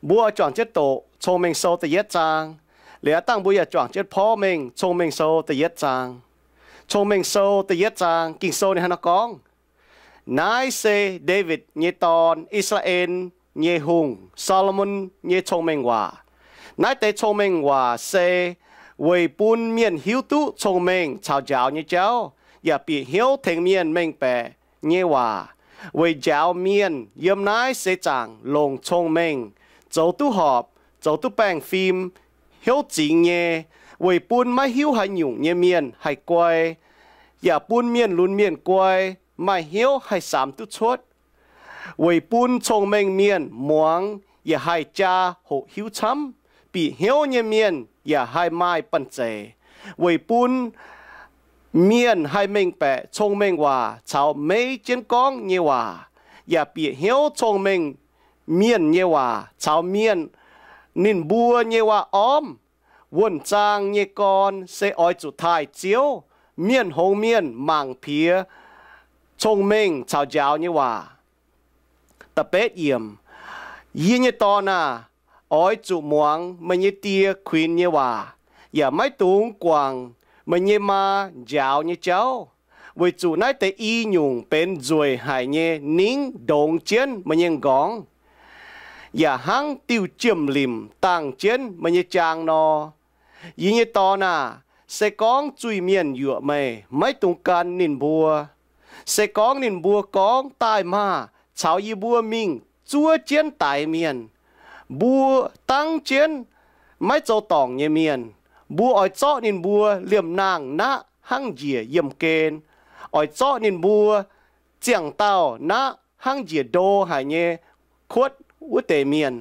Mbuo juangc jienv doqc Cong-Mengh Sou da'yietv zaang. Liuz aav dangh mbuo yaac juangc jienv porv mengh Cong-Mengh Sou da'yietv zaang. Cong-Mengh Sou da'yietv zaang, Ging-Sou ninh hnangv naaiv gorngv, Naaiv se Ndaawitv nyei dorn, I^saa^laa^en nyei hungh, Saa^lo^morn nyei cong-mengh waac. Naaiv deix cong-mengh waac se weic bun mienh hiuv duqv cong-mengh caux njaaux nyei jauv, yaac bieqc hnyouv tengx mienh mengh baeqc nyei waac, weic njaaux mienh yiem naaiv seix zaangc longc cong-mengh, zoux duqv horpc, zoux duqv baengh fim, hnyouv zingx nyei, weic bun maiv hiuv haaix nyungc nyei mienh haih guai, yaac bun mienh lunx mienh guai maaih hnyouv haih samx duqv cuotv, weic bun cong-mengh mienh muangx yaac haih jaa hoqc hiuv camv, bieqc hnyouv nyei mienh yaac haih maaih banh zeic, weic bun mienh haih mengh baeqc cong-mengh waac caux meiv jienv gorngv nyei waac, yaac bieqc hnyouv cong-mengh mienh nyei waac caux mienh ninh mbuo nyei waac-ormv. Wuonh zaang nyei gorn se oix zuqc taaih Ziouv. Mienh hngongx mienh mangc piex cong-mengh caux njaaux nyei waac. Da'betv yiemc, Yie nyei dorn aah! Oix zuqc muangx meih nyei die kuinx nyei waac, yaac maiv dungx guangc meih nyei maa njaaux nyei jauv, weic zuqc naaiv deix i nyungc benx nzueic haic nyei ningv ndongx jienv meih nyei m'nqorngv, yaac hnangv diuh jiem-limc dangh jienv meih nyei jaang nor. Yie nyei dorn aah! Se gorngv zuiz-mienh yuoqc meih, maiv dungx gan ninh mbuo. Se gorngv ninh mbuo gorngv, Daaih maah! Caux yie mbuo mingh zuov jienv daix mienh, mbuo dangv jienv maiv zoux dorngc nyei mienh. Mbuo oix zorqv ninh mbuo liemh naang naqv hnangv njiec yiemh gen, oix zorqv ninh mbuo ziangh dauh naqv hnangv njiec ndo haic nyei kuotv wuov deix mienh.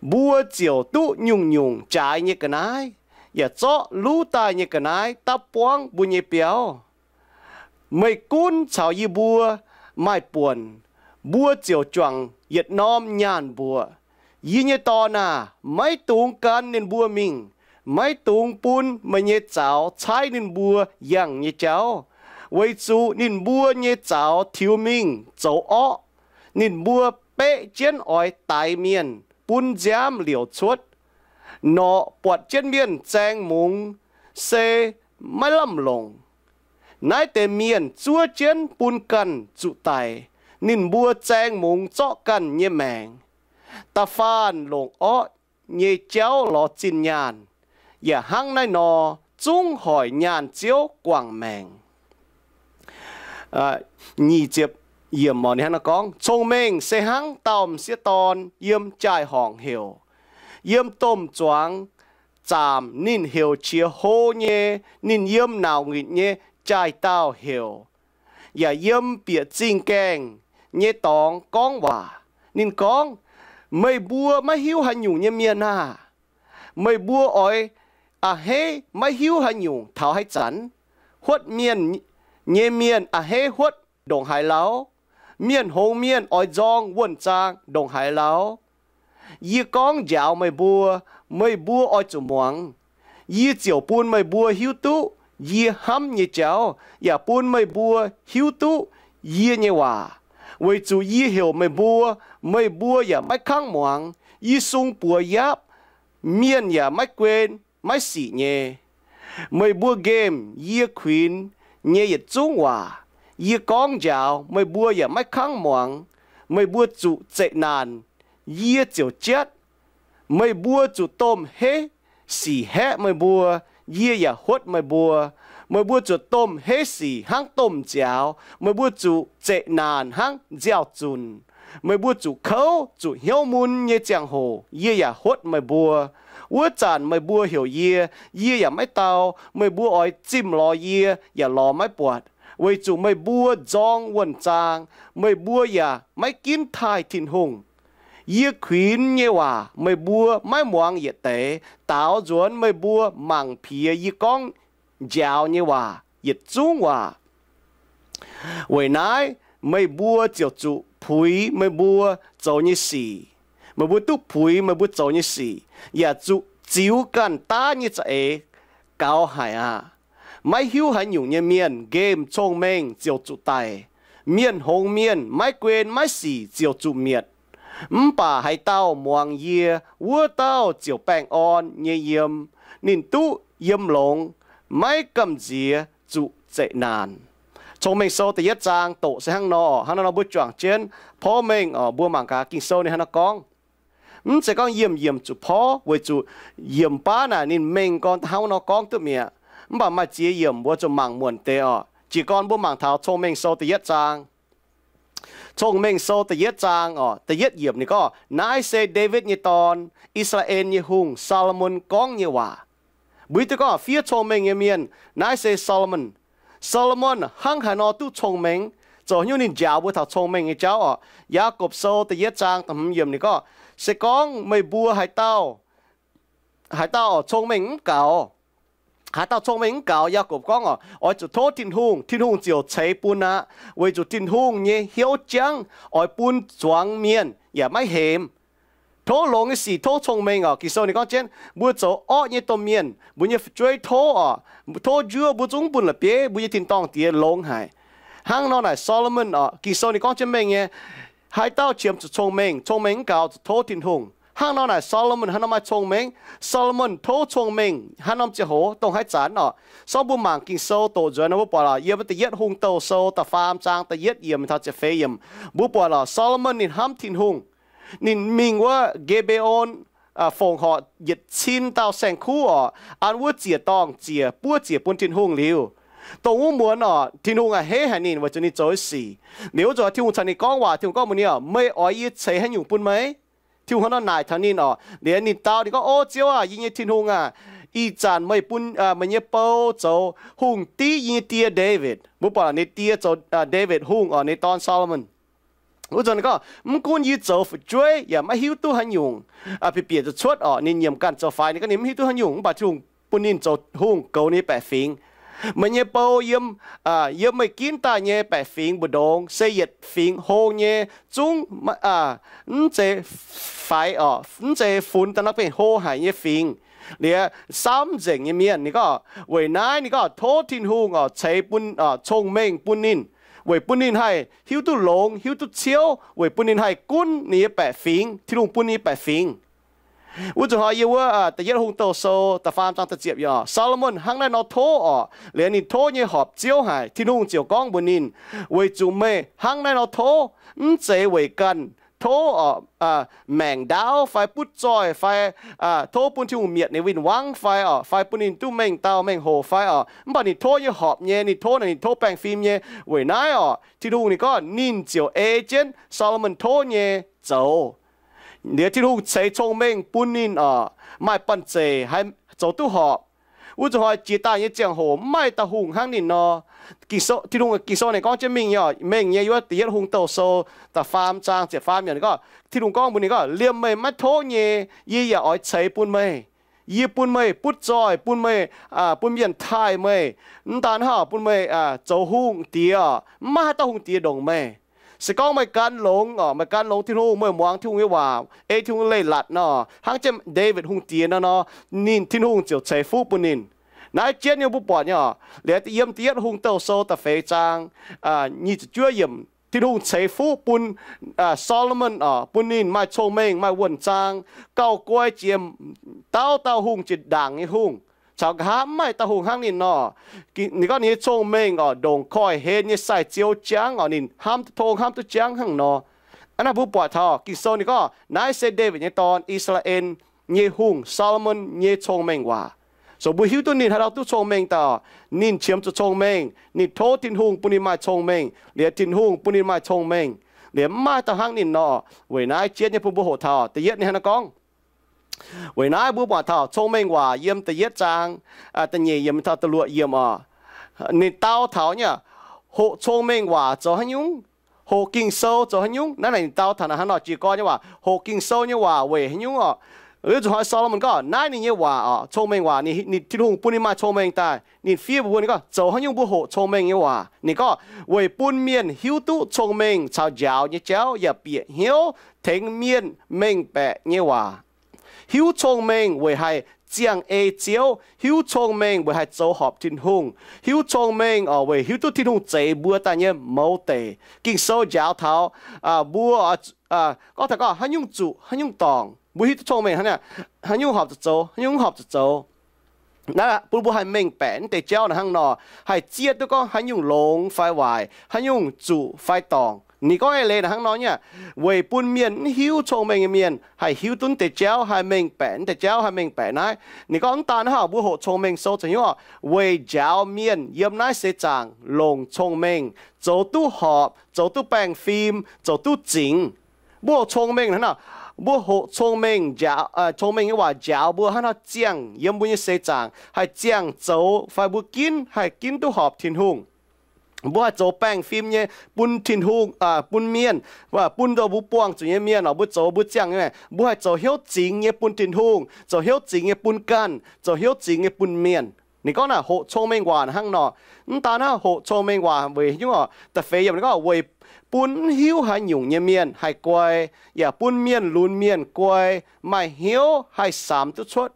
Mbuo ziouc duqv nyungc-nyungc jaaix nyei ga'naaiv, yaac zorqv luv daaih nyei ga'naaiv dapv buangv mbuo nyei biauv. Meih gunv caux yie mbuo maaih buonc, mbuo ziouc juangc yietc norm nyaanh mbuoqc. Yie nyei dorn aah! Maiv dungx gan ninh mbuo mingh. Maiv dungx bun meih nyei zaux caaiv ninh mbuo yangh nyei jauv, weic zuqc ninh mbuo nyei zaux tiux mingh zoux orqv. Ninh mbuo beqv jienv oix daix mienh bun nziaamv liouc cuotv, norqc buatc jienv mienh zaeng mungz se maiv lamh longc. Naaiv deix mienh zuov jienv bun ganh zuqc daic. Ninh mbuo zaeng mungz zorqv ganh nyei maengc. Da'faanh longc orqv nyei jauv lorz zinh nyaanh, yaac hnangv naaiv nor zungv hoic nyaanh ziouv guangc maengc. Nyic ziepc yiemc hnangv naaiv gorngv, Cong-mengh se hnangv dauh m'sieqv dorn yiem jaai-horngc heuc, yiem domh zuangx zaamc ninh heuc qiex hlo nyei. Ninh yiem nauc nginc nyei jaaix-daauh heuc, yaac yiem bieqc zingh gaengh nyei dorngx gorngv waac. Ninh gorngv, Meih mbuo maiv hiuv haaix nyungc nyei mienh aah! Meih mbuo oix a'hneiv maiv hiuv haaix nyungc taux haaix zanc? Huotv mienh nyei mienh a'hneiv huotv ndongc haaix lauh? Mienh hngongx mienh oix nzorng wuonh zaang ndongc haaix lauh? Yie gorngv njaaux meih mbuo, meih mbuo oix zuqc muangx. Yie ziouc bun meih mbuo hiuv duqv yie hnamv nyei jauv, yaac bun meih mbuo hiuv duqv yie nyei waac. Weic zuqc yie heuc meih mbuo, meih mbuo yaac maiv kangv muangx. Yie sung buoz yapv, mienh yaac maiv guen maiv sic nyei. Meih mbuo nqemh yie kuinx nyei yietc zungv waac. Yie gorngv njaaux, meih mbuo yaac maiv kangv muangx. Meih mbuo zuqc zeqc naanc, yie ziouc jatv. Meih mbuo zuqc domh heiv sic haeqv meih mbuo, yie yaac huotv meih mbuo. Meih mbuo zuqc domh heiv sic hnangv domh nziaaux. Meih mbuo zuqc zeqc naanc hnangv nziaaux-zunc. Meih mbuo zuqc kouv, zuqc hnyouv mun nyei ziangh hoc, yie yaac huotv meih mbuo. Wuov zanc meih mbuo heuc yie, yie yaac maiv dau. Meih mbuo oix zimh lorz yie, yaac lorz maiv buatc, weic zuqc meih mbuo nzorng wuonh zaang. Meih mbuo yaac maiv ginv taaih Tin-Hungh. Yie kuinx nyei waac meih mbuo maiv muangx yietc deix. Daaux nzuonx meih mbuo mangc piex yie gorngv njaaux nyei waac yietc zungv waac. Weic naaiv meih mbuo ziouc zuqc puix meih mbuo zoux nyei sic. Meih mbuo duqv puix meih mbuo zoux nyei sic, yaac zuqc ziux ganh daav nyei za'eix gaux haic aqv. Maiv hiuv haaix nyungc nyei mienh nqemh cong-mengh ziouc zuqc daic. Mienh hngongx mienh maiv guen maiv sic ziouc zuqc mietc. Mv baac haaix dauh muangx yie, wuov dauh ziouc baengh orn nyei yiem. Ninh duqv yiem longx, maiv gamh nziex zuqc zeqc naanc. Cong-Mengh Sou da'yietv zaang doqc se hnangv nor. Hnangv naaiv nor mbuo juangc jienv porv mengh oc, mbuo mangc gaax Ging-Sou ninh hnangv naaiv gorngv. Mv zeiz gorngv yiem yiemc zuqc porv weic zuqc yiemc baav naaic ninh mengh gorn da'hnangv nor gorngv duqv mi'aqv. Mv baac maaih ziex yiemc mbuo zuqc mangc muonc deix oc. Jiez gorn mbuo mangc taux Cong-Mengh Sou da'yietv zaang. Cong-Mengh Sou da'yietv zaang oc, da'yietv yiemc ninh gorngv, naaiv se Ndaawitv nyei dorn, I^saa^laa^en nyei hungh, Saa^lo^morn gorngv nyei waac. Mbuo hiuv duqv gorngv fiev cong-mengh nyei mienh, naaiv se Saa^lo^morn. Saa^lo^morn hnangv haaix nor duqv cong-mengh? Zoux haaix nyungc ninh njaaux mbuo taux cong-mengh nyei jauv oc? Yaagorpc Sou da'yietv zaang da'hmz yiemc ninh gorngv, se gorngv meih mbuo haaix dauh, haaix dauh oc cong-mengh mv gaux, haaix dauh cong-mengh mv gaux, Yaagorpc gorngv oc, oix zuqc tov Tin-Hungh, Tin-Hungh ziouc ceix bun aqv, weic zuqc Tin-Hungh nyei hnyouv jangv oix bun zuangx mienh yaac maiv hemx. Tov longx nyei sic tov cong-mengh oc. Ging-Sou ninh gorngv jienv mbuo zoux orqv nyei domh mienh, mbuo nyei fu'jueiv tov oc, tov njuov mbuo zungv bun la'bieiv, mbuo nyei tin-dorngh Diex longx haic. Hnangv nor naaic Saa^lo^morn oc, Ging-Sou ninh gorngv jienv mengh nyei, haaix dauh qiemx zuqc cong-mengh, cong-mengh mv gaux zuqc tov Tin-Hungh. Hnangv nor naaic Saa^lo^morn hnangv nor maaih cong-mengh. Saa^lo^morn tov cong-mengh hnangv norm ziangh hoc dongh haaix zanc oc. Sorng mbuo mangc Ging-Sou doqc nzuonx nor mbuo buatc lorqc, yiem da'yietv Hungh Douh Sou da'faam zaang da'yietv yiemc taux ziepc feix yiemc, mbuo buatc lorqc Saa^lo^morn ninh hnamv Tin-Hungh. Ninh mingh wuov Ge^mbe^on, fongc horc yietc cin dauh saeng-kuv oc, an wuov ziec-dorngh ziec buov ziec bun Tin-Hungh liuz, dongh wuov muonz oc, Tin-Hungh a'hneiv haic ninh weic zuqc ninh zoux sic. Liuz wuov zanc Tin-Hungh caux ninh gorngv waac, Tin-Hungh gorngv mbuox ninh oc, meih oix yie ceix haaix nyungc bun meih? Tin-Hungh hnangv nor naaic taux ninh oc. Liuz ninh dau ninh gorngv, O Ziouv aah, yie nyei Tin-Hungh aah! Ih zanc meih bun meih nyei bou zoux hungh div yie nyei die Ndaawitv. Mbuo buatc ninh die zoux Ndaawitv Hungh oc, ninh dorn Saa^lo^morn. Wuov zanc ninh gorngv, Mv gunv yie zoux fu'jueiv yaac maiv hiuv duqv haaix nyungc, bieqc bieqc zuqc cuotv oc, ninh nyiemc ganh zoux faix, ninh gorngv ninh mv hiuv duqv haaix nyungc, mv baac Tin-Hungh bun ninh zoux hungh goux ninh nyei baeqc fingx. Meih nyei bou yiem, yiem meih ginv daaih nyei baeqc fingx mbu'ndongx se yietc fingx hlo nyei zungv, mv zeiz faix oc, mv zeiz funx daaih nor gengh hlo haic nyei fingx, liuz saamv nzengc nyei mienh. Ninh gorngv weic naaiv ninh gorngv tov Tin-Hungh oc ceix bun, cong-mengh bun ninh, weic bun ninh haih hiuv duqv longx hiuv duqv ciouv, weic bun ninh haih gunv ninh nyei baeqc fingx, Tin-Hungh bun ninh nyei baeqc fingx. Wuov zanc hnoi yiem wuov Da'yietv Hungh Douh Sou da'faam zaang da'ziepc yiemc, Saa^lo^morn hnangv naaiv nor tov oc, liuz ninh tov nyei horpc ziouv haic. Tin-Hungh ziouc gorngv mbuox ninh, Weic zuqc meih hnangv naaiv nor tov, mv zeiz weic ganh tov oc, maengc ndaauv fai butv zoih fai tov bun Tin-Hungh mietc ninh win-wangv fai oc, fai bun ninh duqv mengh dauh mengh hoc fai oc, mv baac ninh tov nyei horpc nyei, ninh tov naaic ninh tov baengh fim nyei. Weic naaiv oc, Tin-Hungh ninh gorngv ninh ziouc ei jienv Saa^lo^morn tov nyei zoux. Liuz Tin-Hungh ceix cong-mengh bun ninh oc, maaih banh zeic haih zoux duqv horpc. Wuov zanc hnoi jiex daaih nyei ziangh hoc mv maaih dauh hungh hnangv ninh nor. Tin-Hungh, Ging-Sou ninh gorngv jienv mingh nyei oc, mengh nyei yiem Da'yietv Hungh Douh Sou da'faam zaang ziepc faam yiemc ninh gorngv, Tin-Hungh gorngv mbuox ninh gorngv, Liemh meih maiv tov nyei, yie yaac oix ceix bun meih. Yie bun meih butv zoih, bun meih, bun mienh taaih meih, mv daan hnangv bun meih zoux hungh diex, mv maaih haaix dauh hungh diex ndongc meih. Se gorngv meih gan longx oc, meih gan longx Tin-Hungh, meih muangx Tin-Hungh nyei waac, ei Tin-Hungh leiz-latc nor, hnangv jienv Ndaawitv Hungh Diex nor, ninh, Tin-Hungh ziouc ceix fuqv bun ninh. Naaiv jienv nyei mbuo buatc nyei oc, liuz yiem Da'yietv Hungh Douh Sou da'feix zaang nyic ziepc juov yiemc, Tin-Hungh ceix fuqv bun Saa^lo^morn oc, bun ninh maaih cong-mengh, maaih wuonh zaang, gauh guai jiex dauh dauh hungh jiex ndaangc nyei hungh, caux nqa'haav mv maaih dauh hungh hnangv ninh nor. Ninh gorngv ninh nyei cong-mengh oc, ndongc koiv-hlen nyei sai-ziou jangv oc, ninh hnamv duqv tong, hnamv duqv jangv hnangv nor. Aa, naaiv mbuo buatc taux Ging-Sou ninh gorngv naaiv se Ndaawitv nyei dorn, I^saa^laa^en nyei hungh, Saa^lo^morn nyei cong-mengh waac. So mbuo hiuv duqv ninh haaix dauh duqv cong-mengh daaih, ninh qiemx zuqc cong-mengh, ninh tov Tin-Hungh bun ninh maaih cong-mengh, liuz Tin-Hungh bun ninh maaih cong-mengh, liuz mv maaih dauh hnangv ninh nor. Weic naaiv jienv nyei bun mbuo hoqc taux da'yietv ninh hnangv naaiv gorngv. Weic naaiv mbuo buatc taux cong-mengh waac yiem da'yietv zaang da'nyeic yiemc taux da'luoqc yiemc oc. Ninh dau taux nyei, hoqc cong-mengh waac zoux haaix nyungc, hoqc Ging-Sou zoux haaix nyungc. Naaiv naaic ninh dau taux naaic hnangv nor, jiez gorn nyei waac, hoqc Ging-Sou nyei waac weic haaix nyungc oc? Liuz zuqc hnoi Saa^lo^morn gorngv naaiv ninh nyei waac oc, cong-mengh waac, ninh, Tin-Hungh bun ninh maaih cong-mengh daaih. Ninh fiev mbuox ninh gorngv, Zoux haaix nyungc mbuo hoqc cong-mengh nyei waac? Ninh gorngv, Weic bun mienh hiuv duqv cong-mengh caux njaaux nyei jauv yaac bieqc hnyouv tengx mienh mengh baeqc nyei waac. Hiuv cong-mengh weic haih ziangh ei Ziouv, hiuv cong-mengh weic haih zoux horpc Tin-Hungh, hiuv cong-mengh oc weic hiuv duqv Tin-Hungh zeix mbuo daaih nyei mouz deic. Ging-Sou njaaux taux mbuo gorngv taux gorngv haaix nyungc zuqc haaix nyungc dorngc, mbuo hiuv duqv cong-mengh hnangv, haaix nyungc horpc zuqc zoux, haaix nyungc horpc zuqc zoux. Naaiv bun mbuo haih mengh baeqc naaiv deix jauv naaic hnangv nor, haih zieqv duqv gorngv haaix nyungc longx fai waaic, haaix nyungc zuqc fai dorngc. Ninh gorngv eix leiz naaic hnangv nor nyei, weic bun mienh mv hiuv cong-mengh nyei mienh haih hiuv duqv naaiv deix jauv, haih mengh baeqc naaiv deix jauv, haih mengh baeqc naaiv. Ninh gorngv mv daan hnangv, mbuo hoqc cong-mengh sou zoux hnyouv weic njaaux mienh yiem naaiv seix zaangc longc cong-mengh, zoux duqv horpc, zoux duqv baengh fim, zoux duqv zingx. Mbuo hoqc cong-mengh hnangv nor, mbuo hoqc cong-mengh, cong-mengh nyei waac njaaux mbuo hnangv nor ziangh yiem mbuo nyei seix zaangc, haih ziangh zoux fai mbuo ginv haih ginv duqv horpc Tin-Hungh. Mbuo haih zoux baengh fim nyei bun Tin-Hungh, bun mienh, bun mbuo buangh zuqc nyei mienh oc, mbuo zoux mbuo ziangh nyei, mbuo haih zoux hnyouv zingx nyei bun Tin-Hungh, zoux hnyouv zingx nyei bun ganh, zoux hnyouv zingx nyei bun mienh. Ninh gorngv naaic hoqc cong-mengh waac hnangv nor. Mv daan hnangv, hoqc cong-mengh waac weic nyungc oc, da'feix yiemc ninh gorngv weic bun mv hiuv haaix nyungc nyei mienh haih guai, yaac bun mienh lunx mienh guai, maaih hnyouv haih samx duqv cuotv.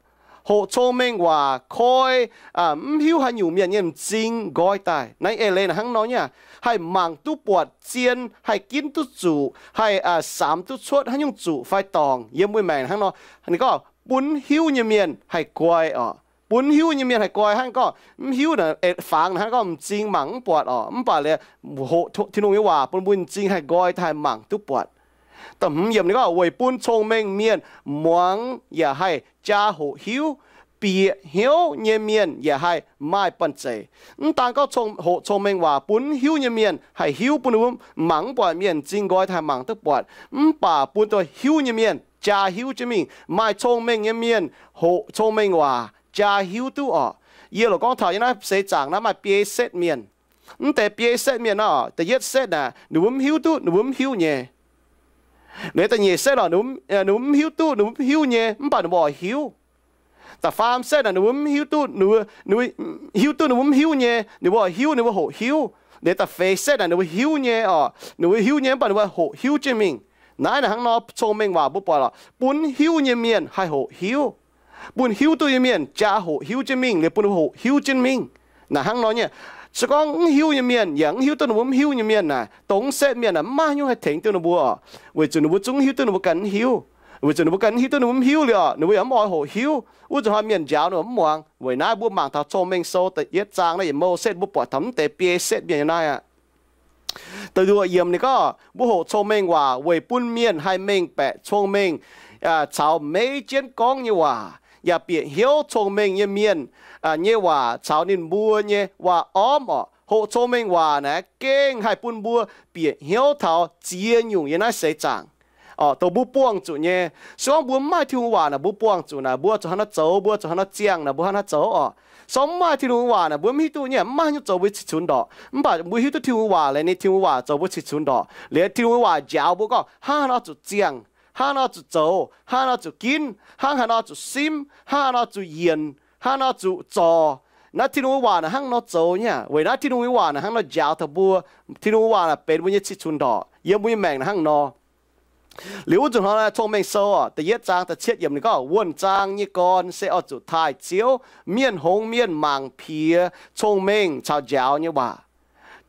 Hoqc cong-mengh waac koi mv hiuv haaix nyungc mienh nyei m'zing nqoi daaih. Naaiv eix leiz naaic hnangv nor nyei, haih mangc duqv buatc zien, haih ginv duqv zuqc, haih samx duqv cuotv haaix nyungc zuqc fai dorngc yiem mbuo maengc hnangv nor. Ninh gorngv bun mv hiuv nyei mienh haih guai oc. Bun mv hiuv nyei mienh haih guai hnangv gorngv mv hiuv naaic, fangx naaic hnangv gorngv m'zing mangc mv buatc oc. Mv baac liuz hoqc Tin-Hungh nyei waac bun mbuo m'zing haih nqoi daaih haih mangc duqv buatc. Da'hmz yiemc ninh gorngv weic bun cong-mengh mienh muangx yaac haih jaa hoqc hiuv, bieqc hnyouv nyei mienh yaac haih maaih banh zeic. Mv daan gorngv hoqc cong-mengh waac bun mv hiuv nyei mienh haih hiuv, bun ninh mbuo mangc mv buatc mienh m'zing nqoi daaih haih mangc duqv buatc. Mv baac bun dongh hiuv nyei mienh jaa hiuv jienv mingh. Maaih cong-mengh nyei mienh hoqc cong-mengh waac jaa hiuv duqv oc. Yie loc gorngv taux yiem naaiv seix zaangc naaiv maaih biei setv mienh. Mv deix biei setv mienh nor, da'yietv setv naaic ninh mbuo mv hiuv duqv ninh mbuo mv hiuv nyei. Liuz da'nyeic setv nor, ninh mbuo mv hiuv duqv ninh mbuo mv hiuv nyei, mv baac ninh mbuo oix hiuv. Da'faam setv naaic ninh mbuo mv hiuv duqv, hiuv duqv ninh mbuo mv hiuv nyei, ninh mbuo oix hiuv, ninh mbuo hoqc hiuv. Liuz da'feix setv naaic ninh mbuo hiuv nyei oc, ninh mbuo hiuv nyei mv baac ninh mbuo hoqc hiuv jienv mingh. Naaiv naaic hnangv nor cong-mengh waac mbuo buatc lorqc, bun hiuv nyei mienh haih hoqc hiuv, bun hiuv duqv nyei mienh jaa hoqc hiuv jienv mingh, liuz bun hoqc hiuv jienv mingh. Naaic hnangv nor nyei, se gorngv mv hiuv nyei mienh yaac mv hiuv duqv ninh mbuo mv hiuv nyei mienh naaic, dongh mv setv mienh naaic mv maaih haaix nyungc haih tengx duqv ninh mbuo oc, weic zuqc ninh mbuo zungv hiuv duqv ninh mbuo ganh mv hiuv. Weic zuqc ninh mbuo ganh mv hiuv duqv ninh mbuo mv hiuv liuz, ninh mbuo yaac mv oix hoqc hiuv. Wuov zuqc hnoi mienh njaaux ninh mbuo mv muangx. Weic naaiv mbuo mangc taux Cong-Mengh Sou da'yietv zaang naaiv yietc mouh setv, mbuo buatc taux mv deix biei setv mienh nyei naaiv aqv. Da'luoqc yiemc ninh gorngv, mbuo hoqc cong-mengh waac weic bun mienh haih mengh baeqc cong-mengh caux meiv jienv gorngv nyei waac, yaac bieqc hnyouv cong-mengh nyei mienh nyei waac caux ninh mbuo nyei waac-ormv orqc. Hoqc cong-mengh waac naaiv gengh haih bun mbuo bieqc hnyouv taux ziex nyungc yiem naaiv seix zaangc dongh mbuo buangh zuqc nyei. Se gorngv mbuo mv maaih Tin-Hungh waac naaic, mbuo buangh zuqc naaic, mbuo zuqc hnangv naaiv zoux, mbuo zuqc hnangv naaiv ziangh naaic, mbuo hnangv naaiv zoux orqc. Se gorngv mv maaih Tin-Hungh waac naaic, mbuo mv hiuv duqv nyei, mv maaih haaix nyungc zoux mbuo cingx cunx ndorqc. Mv baac mbuo hiuv duqv Tin-Hungh waac, liuz ninh Tin-Hungh waac zoux mbuo cingx cunx ndorqc. Liuz Tin-Hungh waac njaaux mbuo gorngv hnangv haaix nor zuqc ziangh, hnangv haaix nor zuqc zoux, hnangv haaix nor zuqc simv, hnangv haaix nor zuqc yienc, hnangv haaix nor zuqc zorc. Naaiv Tin-Hungh waac naaic hnangv nor zoux nyei. Weic naaiv Tin-Hungh waac naaic hnangv nor njaaux taux mbuo. Tin-Hungh waac naaic benx mbuo nyei cingx cunx ndorqc yiem mbuo nyei maengc naaic hnangv nor. Liuz wuov nzunc hnoi naaiv Cong-Mengh Sou da'yietv zaang da'cietv yiemc ninh gorngv, wuonh zaang nyei gorn se oix zuqc taaih Ziouv. Mienh hngongx mienh mangc piex cong-mengh caux njaaux nyei waac.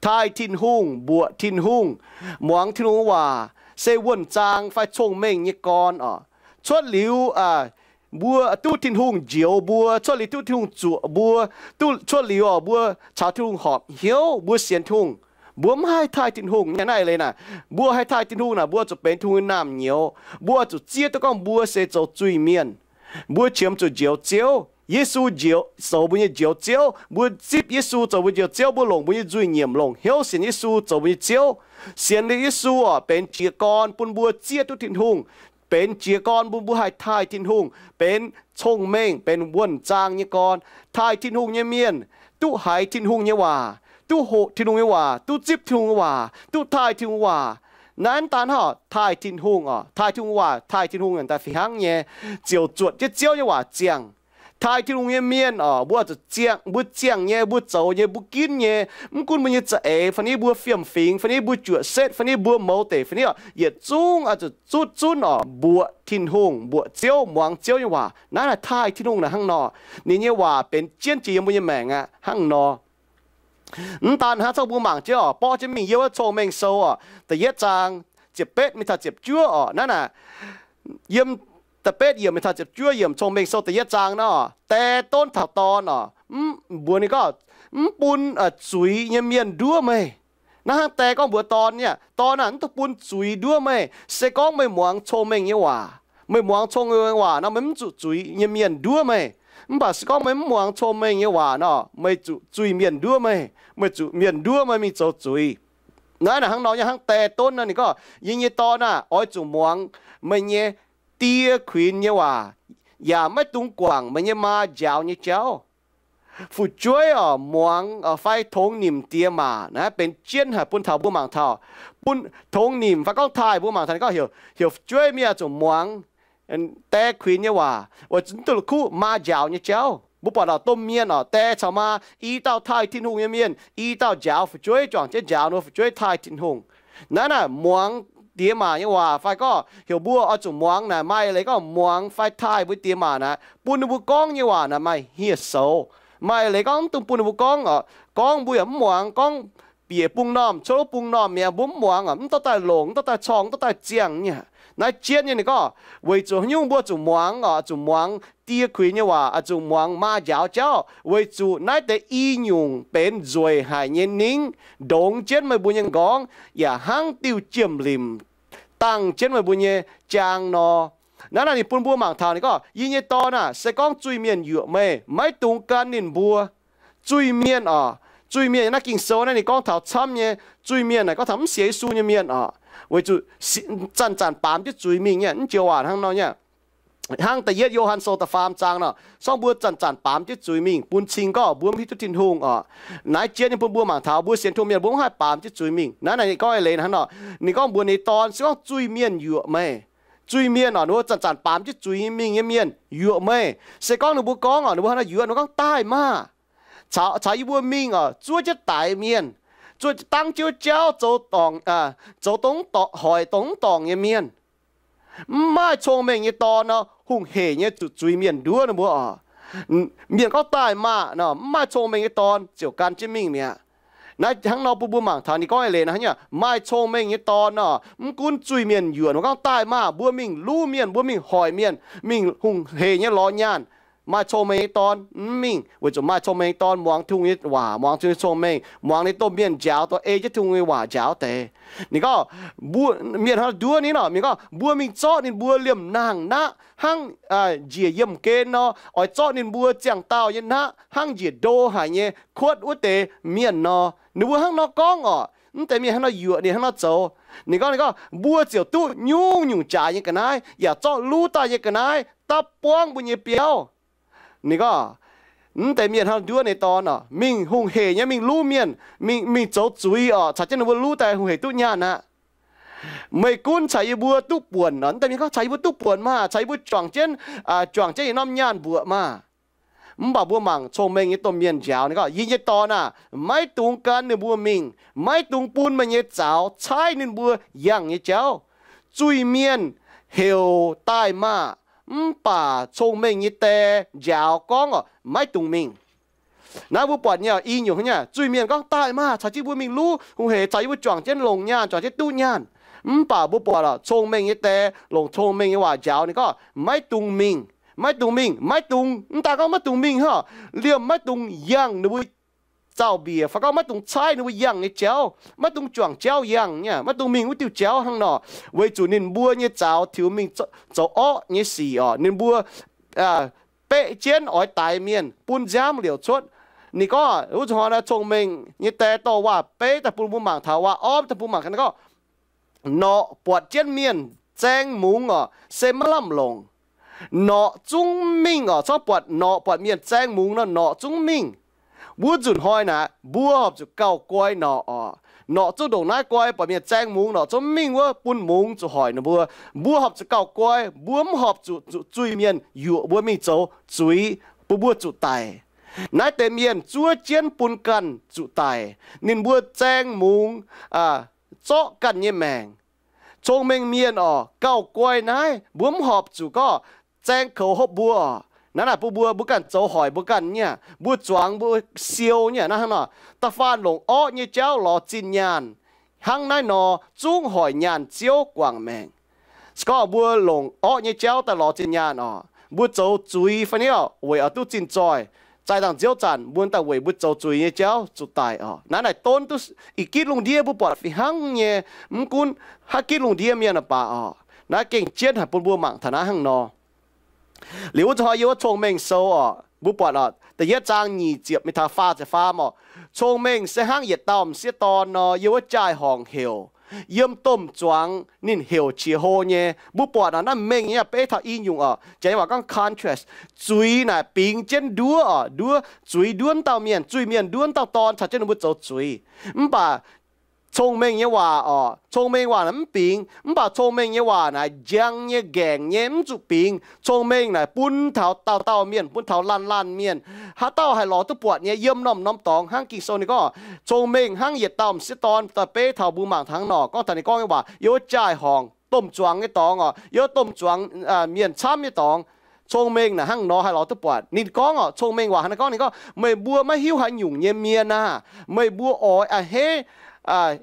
Taaih Tin-Hungh, mbuoqc Tin-Hungh, muangx Tin-Hungh waac se wuonh zaang fai cong-mengh nyei gorn orqc. Cuotv liuz mbuo duqv Tin-Hungh njoux mbuo, cuotv liuz duqv Tin-Hungh zuoqc mbuo, duqv cuotv liuz oc, mbuo caux Tin-Hungh horpc hnyouv, mbuo sienx Tin-Hungh. Mbuo mv haih taaih Tin-Hungh nyei naaiv leiz naaic, mbuo haih taaih Tin-Hungh naaic, mbuo zuqc benx Tin-Hungh nyei naamh nyouz. Mbuo zuqc zieqv duqv gorngv mbuo se zoux zuiz-mienh. Mbuo qiemx zuqc njoux Ziouv. Yesu njoux, zoux mbuo nyei njoux Ziouv. Mbuo zipv Yesu zoux mbuo njoux Ziouv, mbuo longc mbuo nyei nzuih nyiemc, longc hnyouv sienx Yesu zoux mbuo nyei Ziouv. Sienx liuz Yesu orqc, benx jiez gorn bun mbuo zieqv duqv Tin-Hungh, benx jiez gorn bun mbuo haih taaih Tin-Hungh, benx cong-mengh, benx wuonh zaang nyei gorn. Taaih Tin-Hungh nyei mienh duqv haiz Tin-Hungh nyei waac, duqv hoqc Tin-Hungh nyei waac, duqv zipv Tin-Hungh nyei waac, duqv taaih Tin-Hungh waac. Naaiv daan hnangv taaih Tin-Hungh orqc. Taaih Tin-Hungh waac, taaih Tin-Hungh daaih fih hnangv nyei, ziouc zuotc jienv Ziouv nyei waac ziangh. taaih Tin-Hungh nyei mienh oc, mbuo zuqc ziangh, mbuo ziangh nyei, mbuo zoux nyei, mbuo ginv nyei, mv gunv mbuo nyei za'eix fai ni mbuo fiem-fingx fai ni mbuo juoqc setv fai ni mbuo mouz deic fai ni oc, yietc zungv oix zuqc zutv zunv oc, mbuoqc Tin-Hungh, mbuoqc Ziouv, muangx Ziouv nyei waac. Naaiv naaic taaih Tin-Hungh naaic hnangv nor, ninh nyei waac benx jienv jiex yiem mbuo nyei maengc aqv hnangv nor. Mv daan hnangv, zorqv mbuo mangc jienv oc, borqv jienv mingh yiem wuov Cong-Mengh Sou oc, da'yietv zaang, ziepc betv mingh taux ziepc juov oc. Naaiv naaic, yiem da'betv yiemc mingh taux ziepc juov yiemc Cong-Mengh Sou da'yietv zaang nor, Die donv taux dorn oc, mv, mbuox ninh gorngv, mv bun zuiz nyei mienh nduov meih. Naaiv hnangv die gorngv mbuox dorn nyei, Dorn aah, mv dungx bun zuiz nduov meih. Se gorngv meih muangx cong-mengh nyei waac, meih muangx cong-mengh nyei waac nor, meih mv zuqc zuiz nyei mienh nduov meih. Mv baac se gorngv meih mv muangx cong-mengh nyei waac nor, meih zuqc zuiz-mienh nduov meih. Meih zuqc mienh nduov meih mingh zoux zuiz. Naaiv naaic hnangv nor nyei, hnangv die donv nor, ninh gorngv, Yie nyei dorn aah, oix zuqc muangx meih nyei die kuinx nyei waac, yaac maiv dungx guangc meih nyei maa njaaux nyei jauv. Fu'jueiv oc, muangx fai tongx nimc diex maac naaiv benx jienv haic bun taux mbuo mangc taux, bun tongx nimc fai gorngv taaih mbuo mangc taux ninh gorngv heuc, heuc fu'jueiv mienh zuqc muangx die kuinx nyei waac, weic zuqc duqv la'kuqv maa njaaux nyei jauv. Mbuo buatc oc, domh mienh oc, die caux maa, i dauh taaih Tin-Hungh nyei mienh, i dauh njaaux fu'jueiv, juangc jienv njaaux ninh mbuo fu'jueiv taaih Tin-Hungh. Naaiv naaic muangx diex maac nyei waac fai gorngv heuc mbuo oix zuqc muangx naaic, maaih leiz gorngv muangx fai taaih mbuo diex maac naaic, bun ninh mbuo gorngv nyei waac naaic maaih hieh soux. Maaih leiz gorngv mv dungx bun ninh mbuo gorngv oc, gorngv mbuo yaac mv muangx, gorngv bieqc bung normh, cuotv bung normh mi'aqv, mbuo mv muangx oc, mv dorh daaih longc, mv dorh daaih corng, mv dorh daaih ziangh nyei. Naaiv jienv nyei ninh gorngv, weic zuqc haaix nyungc mbuo zuqc muangx oc, zuqc muangx die kuinx nyei waac, zuqc muangx maa njaaux jauv, weic zuqc naaiv deix i nyungc benx nzueic haic nyei ningv, ndongx jienv meih mbuo nyei nqorngv, yaac hnangv diuh jiem-limc dangh jienv meih mbuo nyei jaang nor. Naaiv naaic ninh bun mbuo mangc taux ninh gorngv, Yie nyei dorn aah, se gorngv zuiz-mienh yuoqc meih, maiv dungx gan ninh mbuo. Zuiz-mienh oc, zuiz-mienh naaiv Ging-Sou naaiv ninh gorngv taux camv nyei. Zuiz-mienh naaic gorngv taux mv sienx Yesu nyei mienh oc, weic zuqc zanc-zanc baamz jienv zuiz mingh nyei. Mv joux waac hnangv nor nyei. Hnangv da'yietv Yo^han Sou da'faam zaang nor, se gorngv mbuo zanc-zanc baamz jienv zuiz mingh, bun cing gorngv mbuo mv hiuv duqv Tin-Hungh oc. Naaiv jienv nyei bun mbuo mangc taux mbuo sienx Tin-Hungh mienh mbuo mv haih baamz jienv zuiz mingh. Naaiv naaic ninh gorngv eix leiz hnangv nor, ninh gorngv mbuox ninh nyei dorn, se gorngv zuiz-mienh yuoqc meih, zuiz-mienh oc, ninh mbuo zanc-zanc baamz jienv zuiz mingh nyei mienh yuoqc meih. Se gorngv ninh mbuo gorngv oc, ninh mbuo hnangv nor yuoqc, ninh mbuo gorngv, Daaih maah! Caux, caux yie mbuo mingh oc, zuov jienv daix mienh, zuov dangv jienv jauv zoux dorngc, zoux dongh mv dorngc, hoic dongh mv dorngc nyei mienh. Mv maaih cong-mengh nyei dorn nor, hungh heic nyei zuqc zuiz-mienh nduov ninh mbuo oc. Mienh gorngv, Daaih maah! Nor, mv maaih cong-mengh nyei dorn ziouc gan jienv mingh mi'aqv. Naaiv hnangv nor bun mbuo mangc taux ninh gorngv eix leiz naaiv, maaih cong-mengh nyei dorn nor, mv gunv zuiz-mienh yuoqc, ninh gorngv, Daaih maah! Mbuo mingh luv mienh, mbuo mingh hoic mienh, mingh hungh heic nyei lorz nyaanh. Maaih cong-mengh nyei dorn mv mingh, weic zuqc maaih cong-mengh nyei dorn muangx Tin-Hungh nyei waac, muangx Tin-Hungh nyei cong-mengh, muangx ninh domh mienh njaaux, dorh ei jienv Tin-Hungh nyei waac njaaux deix. Ninh gorngv, mbuo, mienh hnangv nduov ninh nor, mienh gorngv, Mbuo mingh zorqv ninh mbuo liemh nangh naqv hnangv njiec yiemh gen nor, oix zorqv ninh mbuo ziangh dauh nyei naqv hnangv njiec ndo haic nyei kuotv wuov deix mienh nor. Ninh mbuo hnangv nor gorngv oc. Mv deix mienh hnangv nor yuoqc ninh, hnangv nor zoux. Ninh gorngv, ninh gorngv, Mbuo ziouc duqv nyungc-nyungc jaaix nyei ga'naaiv, yaac zorqv luv daaih nyei ga'naaiv dapv buangv mbuo nyei biauv. Ninh gorngv, mv deix mienh hnangv nduov ninh dorn oc, mingh hungh heic nyei mingh luv mienh, mingh, mingh zoux zuiz oc, caux jienv ninh mbuo luv daaih hungh heic duqv nyaanh aqv. Meih gunv caux yie mbuo duqv buonc oc. Mv deix mienh gorngv, Caux yie mbuo duqv buonc maah! Caux yie mbuo juangc jienv, juangc jienv yietc norm nyaanh mbuoqc maah! Mv baac mbuo mangc cong-mengh nyei domh mienh njaaux, ninh gorngv, Yie nyei dorn aah, maiv dungx gan ninh mbuo mingh. Maiv dungx bun meih nyei zaux caaiv ninh mbuo yangh nyei jauv. Zuiz-mienh heuc, Daaih maah! Mv baac cong-mengh nyei die njaaux gorngv oc, Maiv dungx mingh. Naaiv mbuo buatc nyei i nyungc hnangv nyei, zuiz-mienh gorngv, Daaih maah! Caux jienv mbuo mingh luv hungh heic, caux yie mbuo juangc jienv longc nyaanh, juangc jienv duqv nyaanh. Mv baac mbuo buatc oc, cong-mengh nyei die longc cong-mengh nyei waac njaaux ninh gorngv, Maiv dungx mingh. Maiv dungx mingh, maiv dungx, mv daan gorngv maiv dungx mingh hnangv, liemh maiv dungx yangh ninh mbuo zaux-mbiec, fai gorngv maiv dungx caaiv ninh mbuo yangh nyei jauv, maiv dungx juangc jauv yangh nyei, maiv dungx mingh wuov diuh jauv hnangv nor, weic zuqc ninh mbuo nyei zaux tiux mingh zoux orqv nyei sic oc. Ninh mbuo beqv jienv oix daix mienh, bun nziaamv liouc cuotv. Ninh gorngv wuov zuqc hnoi naaiv cong-mengh nyei die dorh waac-beiv daaih bun mbuo mangc, taux waac-ormv daaih bun mangc gaax, ninh gorngv, Norqc buatc jienv mienh zaeng mungz oc, se maiv lamh longc. Norqc zungv mingh oc. Corc buatc norqc, buatc mienh zaeng mungz nor, norqc zungv mingh. Wuov nzunc hnoi naaic, mbuo horpc zuqc gauh guai norqc oc. Norqc zungv ndongc naaiv guai, buatc mienh zaeng mungz, norqc zungv mingh wuov bun mungz zuqc hoic ninh mbuo. Mbuo horpc zuqc gauh guai, mbuo mv horpc zuqc zuiz-mienh yuoqc mbuo mingh zoux zuiz, bun mbuo zuqc daic. Naaiv deix mienh zuov jienv bun ganh zuqc daic. Ninh mbuo zaeng mungz zorqv ganh nyei maengc. Cong-mengh mienh oc, gauh guai naaiv, mbuo mv horpc zuqc gorngv zaeng koux hopv mbuo oc. Naaiv naaic bun mbuo, mbuo ganh zoux hoic mbuo ganh nyei aqv, mbuo zuangx mbuo siou nyei aqv. Naaiv hnangv nor, da'faanh longc orqv nyei jauv lorz zinh nyaanh. Hnangv naaiv nor zungv hoic nyaanh ziouv guangc maengc. Se gorngv mbuo longc orqv nyei jauv daaih lorz zinh nyaanh oc, mbuo zoux zuiz fai niv weic oix duqv zinh zoih, zaih dangh nziouv zanc mbuo daaih weic mbuo zoux zuiz nyei jauv zuqc daic oc. Naaiv naaic donv duqv ih gitv lungh ndiev mbuo buatc fih hnangv nyei. Mv gunv haaix gitv lungh ndiev mienh baac oc, naaiv gengh jienv haic bun mbuo mangc taux naaiv hnangv nor. Liuz wuov zanc hnoi yiem wuov Cong-Mengh Sou oc, mbuo buatc oc, da'yietv zaang nyic ziepc mingh taux faah ziepc faam oc. Cong-mengh se hnangv yietc dauh m'sieqv dorn nor, yiem wuov jaai-horngc heuc, yiem domh zuangx ninh heuc qiex hlo nyei. Mbuo buatc oc, naaiv mengh nyei beiv taux i nyungc oc, janx nyei waac gorngv contrast. Zuiz naaic bingx jienv nduov oc, nduov zuiz nduov dauh mienh, zuiz-mienh nduov dauh dorn caux jienv ninh mbuo zoux zuiz. Mv baac cong-mengh nyei waac oc, cong-mengh waac naaic mv bingx. Mv baac cong-mengh nyei waac naaic njang nyei, ngaengc nyei, mv zuqc bingx. Cong-mengh naaic bun taux dauh dauh mienh, bun taux laanh laanh mienh. Haaix dauh haih lorz duqv buatc nyei, yiem norm-norm dorngx hnangv Ging-Sou ninh gorngv, cong-mengh hnangv yietc dauh m'sieqv dorn. Daaih beiv taux mbuo mangc taux hnangv nor gorngv taux ninh gorngv nyei waac, yiem wuov jaai-horngc domh zuangx nyei dorngx oc, yiem domh zuangx mienh camv nyei dorngx. Cong-mengh naaic hnangv nor haih lorz duqv buatc. Ninh gorngv oc, cong-mengh waac hnangv naaiv gorngv, ninh gorngv, meih mbuo maiv hiuv haaix nyungc nyei mienh aah! Meih mbuo oix a'hneiv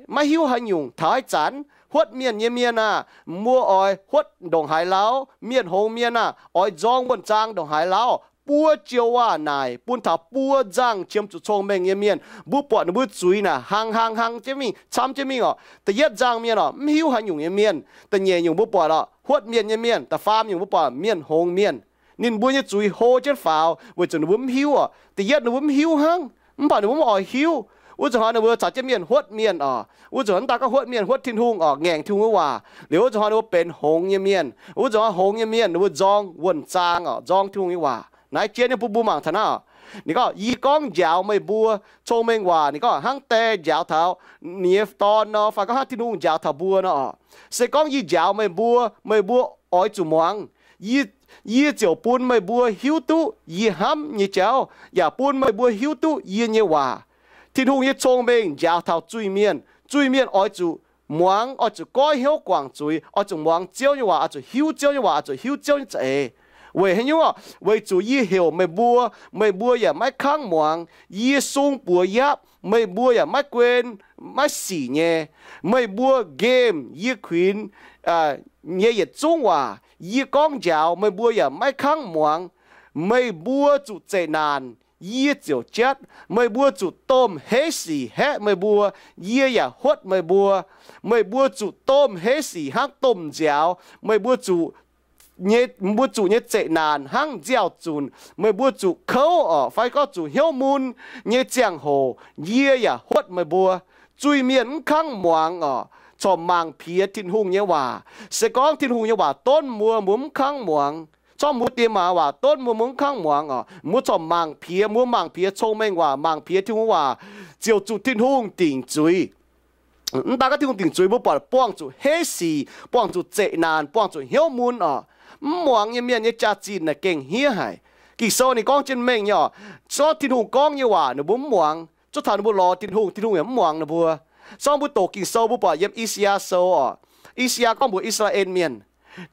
maiv hiuv haaix nyungc. Taux ih zanc huotv mienh nyei mienh aah! Mbuo oix huotv ndongc haaix lauh? Mienh hngongx mienh aah! Oix nzorng wuonh zaang ndongc haaix lauh? Buo joux waac naaic bun taux buo nzangh qiemx zuqc cong-mengh nyei mienh. Mbuo buatc ninh mbuo zuiz naaic hlang hlang hlang jienv mingh, camv jienv mingh oc. Da'yietv nzangh mienh oc, mv hiuv haaix nyungc nyei mienh. Da'nyeic nyungc mbuo buatc oc, huotv mienh nyei mienh. Da'faam nyungc mbuo buatc mienh hngongx mienh. Ninh mbuo nyei zuiz hlo jienv faaux weic zuqc ninh mbuo mv hiuv oc. Da'yietv ninh mbuo mv hiuv hnangv, mv baac ninh mbuo mv oix hiuv. Wuov zanc hnoi ninh mbuo caux jienv mienh huotv mienh oc. Wuov zanc hnoi mv daaih gorngv huotv mienh, huotv Tin-Hungh oc, ngaengc Tin-Hungh nyei waac. Liuz wuov zanc hnoi ninh mbuo benx hngongx nyei mienh. Wuov zanc hnoi hngongx nyei mienh ninh mbuo nzorng wuonh zaang oc, nzorng Tin-Hungh nyei waac. Naaiv jienv nyei bun mbuo mangc taux naaiv oc. Ninh gorngv, yie gorngv njaaux meih mbuo, cong-mengh waac, ninh gorngv hnangv die njaaux taux ninh nyei dorn nor, fai gorngv hnangv Tin-Hungh njaaux taux mbuo nor oc. Se gorngv yie njaaux meih mbuo, meih mbuo oix zuqc muangx. Yie, yie ziouc bun meih mbuo hiuv duqv yie hnamv nyei jauv, yaac bun meih mbuo hiuv duqv yie nyei waac. Tin-Hungh nyei cong-mengh njaaux taux zuiz-mienh. Zuiz-mienh oix zuqc muangx, oix zuqc goiv hnyouv guangc zuiz, oix zuqc muangx Ziouv nyei waac, oix zuqc hiuv Ziouv nyei waac, oix zuqc hiuv Ziouv nyei za'eix. Weic haaix nyungc? Weic zuqc yie heuc meih mbuo, meih mbuo yaac maiv kangv muangx. Yie sung buoz yapv, meih mbuo yaac maiv guen, maiv sic nyei. Meih mbuo nqemh yie kuinx nyei yietc zungv waac. Yie gorngv njaaux, meih mbuo yaac maiv kangv muangx. Meih mbuo zuqc zeqc naanc, yie ziouc jatv. Meih mbuo zuqc domh heiv sic haeqv meih mbuo, yie yaac huotv meih mbuo. Meih mbuo zuqc domh heiv sic hnangv domh nziaaux. Meih mbuo zuqc, mbuo zuqc nyei zeqc naanc hnangv nziaaux-zunc. Meih mbuo zuqc kouv oc, fai gorngv zuqc hnyouv mun nyei ziangh hoc, yie yaac huotv meih mbuo. Zuiz-mienh mv kangv muangx oc, corc mangc piex Tin-Hungh nyei waac. Se gorngv Tin-Hungh nyei waac donv mbuo, mbuo mv kangv muangx. Corc mbuo diex maac waac donv mbuo, mbuo mv kangv muangx oc. Mbuo corc mangc piex, mbuo mangc piex cong-mengh waac, mangc piex Tin-Hungh waac, ziouc zuqc Tin-Hungh dingc zuiz. Mv daan gorngv Tin-Hungh dingc zuiz, mbuo buatc buangh zuqc heiv sic, buangh zuqc zeqc naanc, buangh zuqc hnyouv mun oc. Mv muangx nyei mienh nyei jaax-zinh naaic gengh hniev haic. Ging-Sou ninh gorngv jienv mengh nyei oc. Zorqv Tin-Hungh gorngv nyei waac ninh mbuo mv muangx. Zorqv taux ninh mbuo lorz Tin-Hungh, Tin-Hungh yaac mv muangx ninh mbuo. Zorqv mbuo doqc Ging-Sou mbuo buatc yiem I^saa^yaa Sou oc. I^saa^yaa gorngv mbuox I^saa^laa^en Mienh,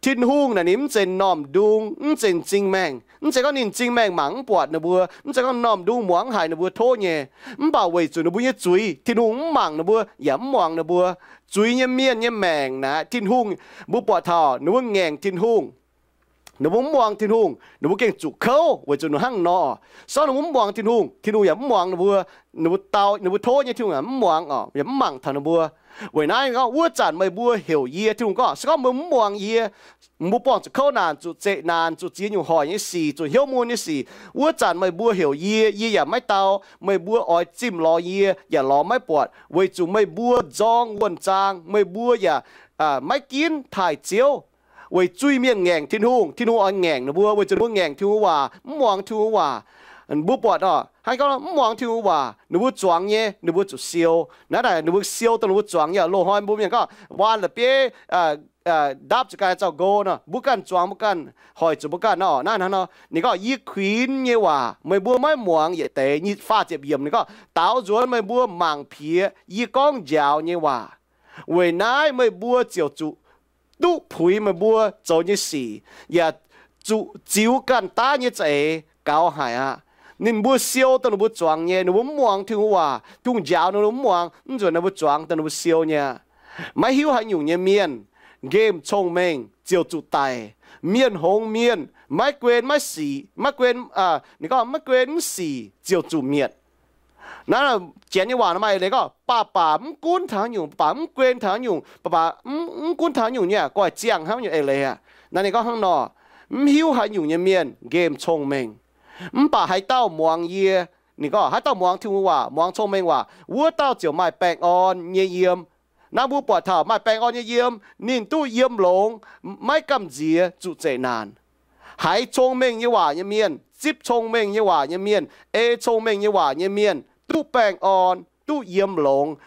Tin-Hungh naaic ninh mv zeiz m'normh ndung, mv zeiz m'zing maengh. Mv zeiz gorngv ninh m'zing maengh mangc mv buatc ninh mbuo, mv zeiz gorngv m'normh ndung muangx mv haiz ninh mbuo tov nyei. Mv baac weic zuqc ninh mbuo nyei zuiz, Tin-Hungh mv mangc ninh mbuo yaac mv muangx ninh mbuo. Zuiz nyei mienh nyei maengc naaic, Tin-Hungh, mbuo buatc taux ninh mbuo ngaengc Tin-Hungh, ninh mbuo mv muangx Tin-Hungh, ninh mbuo gengh zuqc kouv weic zuqc ninh hnangv nor. Sorng ninh mbuo mv muangx Tin-Hungh, Tin-Hungh yaac mv muangx ninh mbuo. Ninh mbuo dau, ninh mbuo tov nyei Tin-Hungh yaac mv muangx oc, yaac mv mangc taux ninh mbuo. Weic naaiv gorngv, wuov zanc meih mbuo heuc yie, Tin-Hungh gorngv, se gorngv mbuo mv muangx yie, mbuo buangh zuqc kouv naanc, zuqc zeqc naanc, zuqc ziex nyungc hoic nyei sic, zuqc hnyouv mun nyei sic, wuov zanc meih mbuo heuc yie, yie yaac maiv dau. Meih mbuo oix zimh lorz yie yaac lorz maiv buatc, weic zuqc meih mbuo nzorng wuonh zaang, meih mbuo yaac maiv ginv taaih Ziouv. Weic zuiz-mienh ngaengc Tin-Hungh, Tin-Hungh oix ngaengc ninh mbuo weic zuqc ninh mbuo ngaengc Tin-Hungh waac, mv muangx Tin-Hungh waac. Mbuo buatc oc, hnangv gorngv mv muangx Tin-Hungh waac, ninh mbuo zuangx nyei, ninh mbuo zuqc siou. Naaiv naaic ninh mbuo siou dongh ninh mbuo zuangx nyei. Loz-hnoi mbuo mienh gorngv waan la'bieiv ndapv zuqc ganh zaux nqo nor, mbuo ganh zuangx mbuo ganh, hoic zuqc mbuo ganh nor. Naaiv hnangv nor ninh gorngv, yie kuinx nyei waac meih mbuo maiv muangx. Yietc deix nyei faah ziepc yiemc ninh gorngv, daaux nzuonx meih mbuo mangc piex yie gorngv njaaux nyei waac. Weic naaiv meih mbuo ziouc zuqc duqv puix meih mbuo zoux nyei sic, yaac zuqc ziux ganh daav nyei za'eix gaux haic aqv. Ninh mbuo siou dongh ninh mbuo zuangx nyei. Ninh mbuo mv muangx Tin-Hungh waac, Tin-Hungh njaaux ninh mbuo mv muangx, mv nzunc ninh mbuo zuangx dongh ninh mbuo siou nyei. Maiv hiuv haaix nyungc nyei mienh, nqemh cong-mengh ziouc zuqc daic. Mienh hngongx mienh maiv guen maiv sic, maiv guen, ninh gorngv maiv guen mv sic ziouc zuqc mietc. Naaiv Janx nyei waac maaih leiz gorngv, baac baac mv gunv taux haaix nyungc, baac mv guen taux haaix nyungc, baac baac mv gunv taux haaix nyungc nyei, goiv ziangh hnangv nyungc eix leiz aqv. Naaiv ninh gorngv hnangv nor, mv hiuv haaix nyungc nyei mienh nqemh cong-mengh. Mv baac haaix dauh muangx yie, ninh gorngv haaix dauh muangx Tin-Hungh waac, muangx cong-mengh waac, wuov dauh ziouc maaih baengh orn nyei yiem. Naaiv mbuo buatc taux maaih baengh orn nyei yiem, ninh duqv yiem longx, maiv gamh nziex zuqc zeqc naanc. Haiz cong-mengh nyei waac nyei mienh, zipv cong-mengh nyei waac nyei mienh, ei cong-mengh nyei waac nyei mienh duqv baengh orn, duqv yiem longx,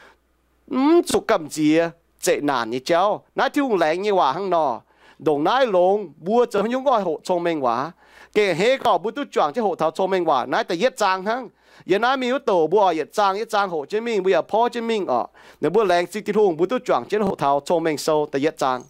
mv zuqc gamh nziex zeqc naanc nyei jauv. Naaiv Tin-Hungh laengz nyei waac hnangv nor. Ndongc naaiv longx mbuo zoux haaix nyungc oix hoqc cong-mengh waac. Gengh a'hneiv gorngv mbuo duqv juangc jienv hoqc taux cong-mengh waac naaiv da'yietv zaang hnangv. Yiem naaiv mingh wuov douc mbuo oix yietc zaang yietc zaang hoqc jienv mingh, mbuo yaac porv jienv mingh orqc. Ninh mbuo laengz zingh Tin-Hungh mbuo duqv juangc jienv hoqc taux cong-mengh sou da'yietv zaang.